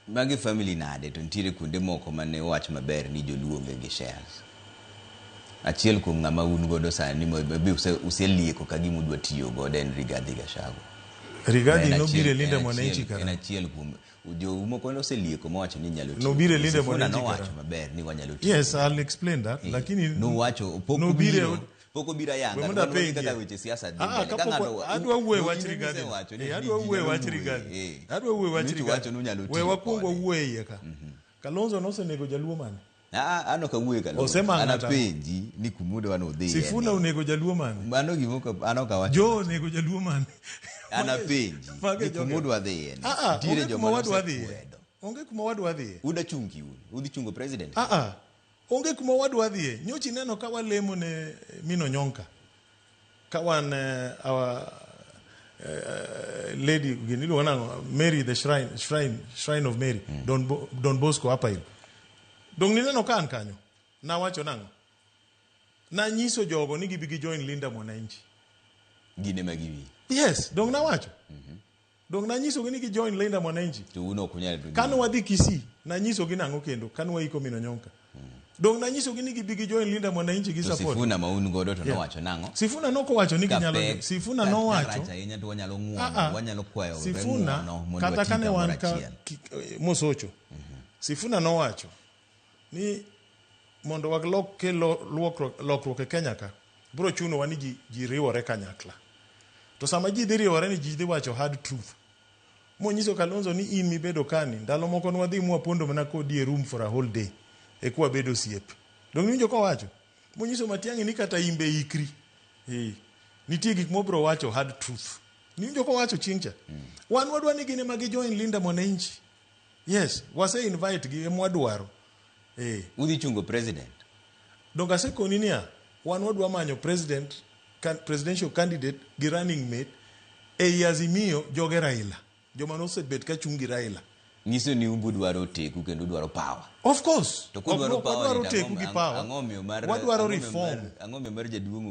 Magi family nade to nitiere kuonde moko mane owach maber ni joluo onge gi shares. Achiel kuom ng'ama un godo sani ma be uselieko ka gima udwa tiyo godo en Rigathi Gachagua. Rigathi En nobiro e achiel- Linda en Mwananchi achiel- kara. En achiel kuom jou moko noselieko mowacho ni nyalo tiyo. Nobiro e Linda Sifuna Mwananchi nowacho kara. maber ni wanyalo tiyo. Yes, I'll explain that. Lakini Nowacho pok nobiro e obiro pok obiro ayanga. We mondo Wan wadhi apenjie. kaka weche siasa dhi Ah, mbele. Ka kapok ng'ato- adwa wuoyo in wach ema Rigathi. isewacho ni Eh, ji adwa wuoyo nyalo wach wuoyo. Rigathi. Eh. Adwa wuoyo wach Nyocha Rigathi. uwacho ni unyalo We tiyo wakwong kode. wawuoye iye ka. Kalonzo nosenego jaluo mane? Ah, an ok awuoyo Kalonzo. Osema An ng'ata. apenji ni kumudwa nodhiye. Sifuna onego jaluo mane? Mano gima an ok awacho. Jo onego jaluo mane? An apenji Mage ni joge. kumudwa dhiye ni. Ah, ah, Nitiere onge joma kuma wadwa dhiye. nosekwedo. Onge kuma wadwa dhiye. Uda chung ki un. Udhi chungo president. Ah, ah. Onge kuma wadwa dhiye. Nyocha ineno ka walemo ne Mino Nyonka. Ka wan our lady gini iluongo nang'o? Mary the shrine of Mary. Don Bosco hapa iro. Dong nineno ka an kanyo. Nawacho nang'o? Nanyiso jogo ni gibi gi join Linda Mwananchi. Gin ema giwi. Yes, dong nawacho. Dong nanyisogi ni gi join Linda Mwananchi. To un ok unyal. Kane wadhi Kisii, nanyisogi nang'o kendo kane waiko Mino Nyonka. Dong nanyisogi ni gibi gi join Linda Mwananchi gi To support. Sifuna ma un godo to Yeah. nowacho nang'o? Sifuna nokowacho ni Ka ginyalo pek, Sifuna ka- nowacho ka rach ahinya to wanyalo Ah, ng'uono, ah. wanyalo kwayo Sifuna ng'uono mondo kata wati kane kamoro wan ka achiel. Mosocho. Sifuna nowacho ni mondo walok kel lokruok e Kenya ka biro chunowa ni ji riwore kanyakla. To sama ji dhi riwore ni ji dhi wacho hard truth. Monyiso Kalonzo ni in mibedo kani ndalo moko nwadhi mwapondo mana kodi e room for a whole day eka wabedo osiepe. Dong iwinjo kowacho? Monyiso Matiang'i ni kata in be ikri. Eh, nitie gik mobiro wacho hard truth. Niwinjo kowacho chieng' cha? Wan wadwa ni gin ema gi join Linda Mwananchi. Yes, wase invite gi ema wadwaro. Eh. Udhi chungo president. Donge asekoni niya, wan wadwa manyo president, presidential candidate gi running mate ei Azimio joge Raila. Joma nosebet ka chung' gi Raila. Nyiso ni umbu dwaro teku kendo udwaro power. Of course. To kudwaro Ok power wadwaro ni to teku gi power. Ang'o omiyo mar Wadwaro ang'o omiyo reform. Ang'o omiyo mar jaduong'